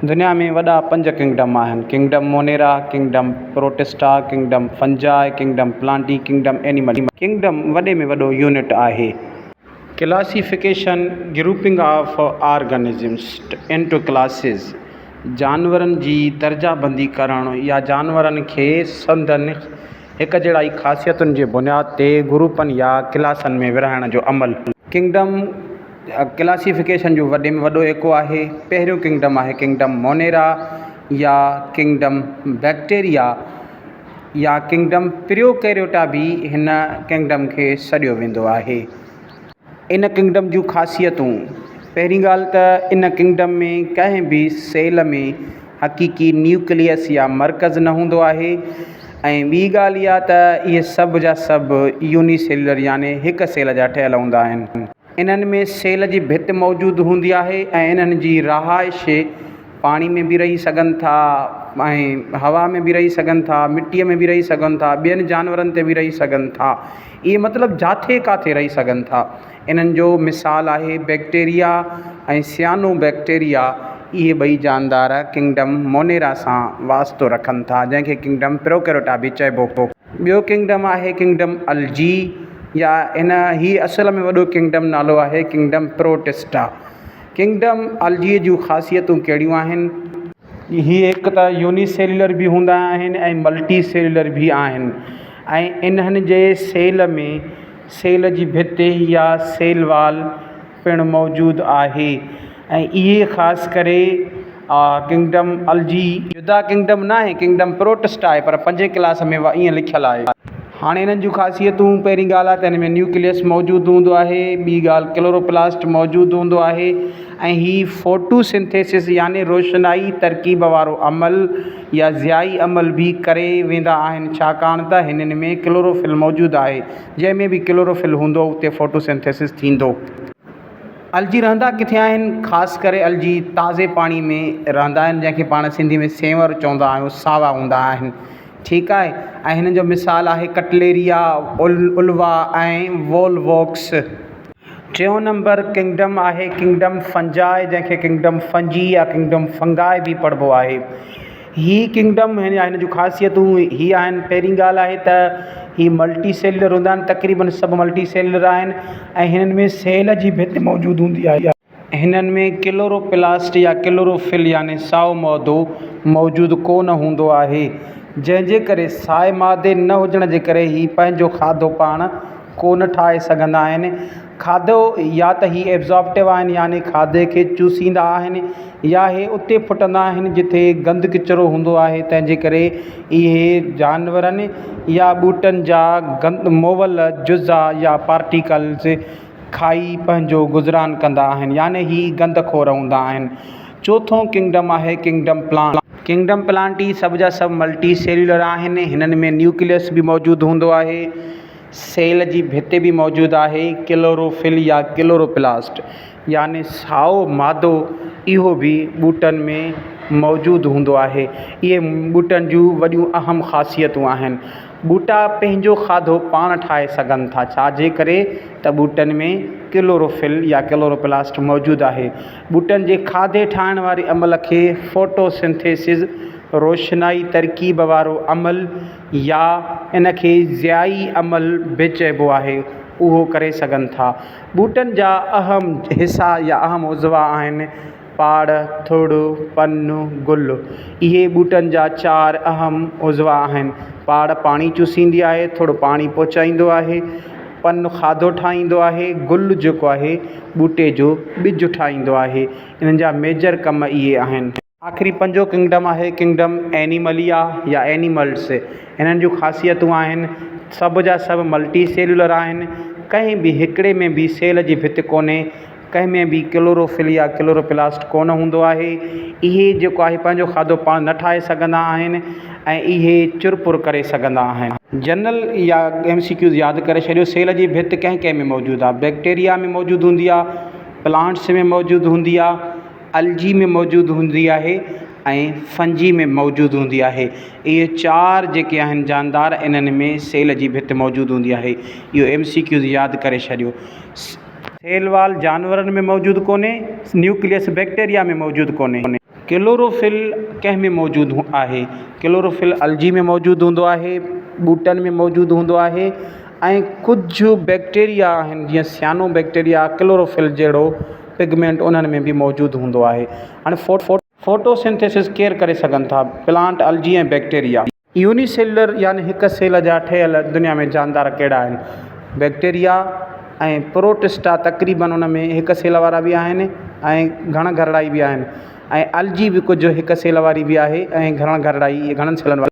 دنيا ۾ وڏا پنج ڪنگڊم آهن، kingdom Monera, kingdom Protista, kingdom Fungi, kingdom Plantae, kingdom Animalia. Kingdom وڏي ۾ وڏو يونٽ آهي. Classification, Grouping of organisms into classes، جانورن جي درجه بندي ڪرڻ يا جانورن کي سندن هڪجهڙائي خاصيتن جي بنياد تي گروپن يا ڪلاسن ۾ ورهائڻ جو عمل. ڪنگڊم ڪلاسيفڪيشن جو وڏي ۾ وڏو ايڪو آهي. پهريون ڪنگڊم آهي ڪنگڊم مونيرا يا ڪنگڊم بيڪٽيريا يا ڪنگڊم پريوڪيريوٽا به هن ڪنگڊم کي سڏيو ويندو آهي. ان ڪنگڊم جون خاصيتون، پهرين ڳالهه ته ان ڪنگڊم ۾ ڪنهن به سيل ۾ حقيقي نيوڪليس يا مرڪز نه هوندو آهي ۽ ٻي ڳالهه اها ته اهي سڀ جا سڀ يوني سيلولر يعني هڪ سيل جا ٺهيل هوندا آهن. انهن ۾ سيل جي ڀت موجود هوندي آهي ۽ انهن جي رهائش پاڻي ۾ به رهي سگهن ٿا ۽ هوا ۾ به رهي سگهن ٿا مٽيء ۾ به رهي سگهن ٿا ٻين جانورن تي به رهي سگهن ٿا اهي مطلب جاٿي ڪاٿي رهي سگهن ٿا انهن جو مثال آهي بيڪٽيريا ۽ سيانو بيڪٽيريا اهي ٻئي جاندار ڪنگڊم مونيرا سان واسطو رکن ٿا جنهن کي ڪنگڊم پروڪيروٽا به چئبو. ٻيو ڪنگڊم آهي ڪنگڊم الجي يا ان هي اصل ۾ وڏو ڪنگڊم نالو آهي ڪنگڊم پروٽسٽا. ڪنگڊم الجي جون خاصيتون ڪهڙيون آهن؟ هي هڪ ته يوني سيلولر به هوندا آهن ۽ ملٽي سيلولر به آهن ۽ انهن جي سيل ۾ سيل جي ڀت يا سيل وال پڻ موجود آهي ۽ اهي خاص ڪري ڪنگڊم الجي جدا ڪنگڊم ناهي ڪنگڊم پروٽسٽ آهي پر پنجين ڪلاس ۾ ائين لکيل آهي. هاڻي انهن جون خاصيتون پهرين ڳالهه آهي ته هن ۾ نيوڪليس موجود هوندو آهي ٻي ڳالهه ڪلوروپلاسٽ موجود هوندو آهي ۽ هي فوٽو سنٿيسس يعني روشنائي ترڪيب وارو عمل يا ضيائي عمل به ڪري ويندا آهن ڇاڪاڻ ته هنن ۾ ڪلوروفل موجود آهي جنهن ۾ به ڪلوروفل هوندو اتي فوٽو سنٿيسس ٿيندو. الجي رهندا ڪٿي آهن؟ خاص ڪري الجي تازي پاڻي ۾ رهندا آهن جنهن کي پاڻ سنڌي ۾ سينور چوندا آهيون ساوا هوندا آهن ٺيڪ آهي ۽ هنن جو مثال آهي ڪٽليريا الوا ۽ وولووڪس. ٽيون نمبر ڪنگڊم آهي ڪنگڊم فنجاء جنهن کي ڪنگڊم فنجي يا ڪنگڊم فنگاء به پڙهبو آهي. هي ڪنگڊم يا هن جون خاصيتون هي آهن پهرين ڳالهه آهي ته هي ملٽي سيلولر هوندا آهن تقريبن سڀ ملٽي سيلولر آهن ۽ هنن ۾ سيل جي ڀت موجود هوندي آهي. هنن ۾ ڪلوروپلاسٽ يا ڪلوروفل يعني سائو مادو موجود ڪو نه هوندو آهي جنهن جي ڪري سائي مادي نه هجڻ جي ڪري هي پنهنجو کاڌو پاڻ ڪو نه ٺاهي سگهندا آهن. کاڌو يا ته هي Absorptive آهن يعني کاڌي کي چوسيندا آهن يا هي اتي ڦٽندا آهن جتي گند ڪچرو هوندو آهي تنهن جي ڪري اهي جانورن يا ٻوٽن جا گند مئل جزا يا پارٽيڪلز کائي پنهنجو گذران ڪندا آهن يعني هي گند خور هوندا آهن. چوٿون ڪنگڊم آهي ڪنگڊم پلانٽ. ڪنگڊم پلانٽي سڀ جا سڀ ملٽي سيلولر آهن هنن ۾ نيوڪليس به موجود هوندو آهي. سيل جي ڀت به موجود آهي، ڪلوروفل يا ڪلوروپلاسٽ يعني سائو مادو اهو به ٻوٽن ۾ موجود هوندو آهي. اهي ٻوٽن جون وڏيون اهم خاصيتون آهن. ٻوٽا پنهنجو کاڌو پاڻ ٺاهي سگهن ٿا ڇا جي ڪري ته ٻوٽن ۾ ڪلوروفل يا ڪلوروپلاسٽ موجود آهي. ٻوٽن جي کاڌي ٺاهڻ واري عمل کي فوٽو سنٿيسز، روشنائي ترڪيب وارو عمل، يا ان کي ضيائي عمل به چئبو آهي، اهو ڪري سگهن ٿا. ٻوٽن جا اهم حصا يا اهم عضوا آهن، پاڙ، ٿڙ، پن، گل. اهي ٻوٽن جا چار اهم عضوا آهن. پاڙ پاڻي چوسيندي آهي، ٿڙ پاڻي پهچائيندو آهي، پن کاڌو ٺاهيندو آهي، گل جيڪو آهي ٻوٽي جو ٻج ٺاهيندو آهي. انهن جا ميجر ڪم اهي آهن. آخري پنجون ڪنگڊم آهي ڪنگڊم اينيمليا يا اينيملس هنن جون خاصيتون آهن سڀ جا سڀ ملٽي سيلولر آهن ڪنهن به هڪڙي ۾ به سيل جي ڀت ڪونهي ڪنهن ۾ به ڪلوروفل يا ڪلوروپلاسٽ ڪونه هوندو آهي اهي جيڪو آهي پنهنجو کاڌو پاڻ نه ٺاهي سگهندا آهن ۽ اهي چرپر ڪري سگهندا آهن. جنرل يا ايم سي ڪيوز ياد ڪري ڇڏيو سيل جي ڀت ڪنهن ڪنهن ۾ موجود آهي بيڪٽيريا ۾ موجود هوندي آهي پلانٽس ۾ موجود هوندي آهي الجي ۾ موجود هوندي آهي ۽ فنجي ۾ موجود هوندي آهي. اهي چار جيڪي آهن جاندار انهن ۾ سيل جي ڀت موجود هوندي آهي. اهو ايم سي ڪيوز ياد ڪري ڇڏيو. سيل وال جانورن ۾ موجود ڪونهي، نيوڪليس بيڪٽيريا ۾ موجود ڪونهي. ڪلوروفل ڪنهن ۾ موجود آهي؟ ڪلوروفل الجي ۾ موجود هوندو آهي، ٻوٽن ۾ موجود هوندو آهي ۽ ڪجهه بيڪٽيريا آهن جيئن سيانو بيڪٽيريا ڪلوروفل جهڙو پگمينٽ انهن ۾ به موجود هوندو آهي. هاڻي فوٽو سنٿيسز ڪير ڪري سگهن ٿا؟ پلانٽ، الجي ۽ بيڪٽيريا. يونيسيلولر يعني هڪ سيل جا ٺهيل دنيا ۾ جاندار ڪهڙا آهن؟ بيڪٽيريا ۽ پروٽسٽا تقريبن ان ۾ هڪ سيل وارا به آهن ۽ گهڻ گهرڙائي به آهن ۽ الجي به ڪجهه هڪ سيل واري به آهي ۽ گهڻ گهرڙائي گهڻن سيلن واري.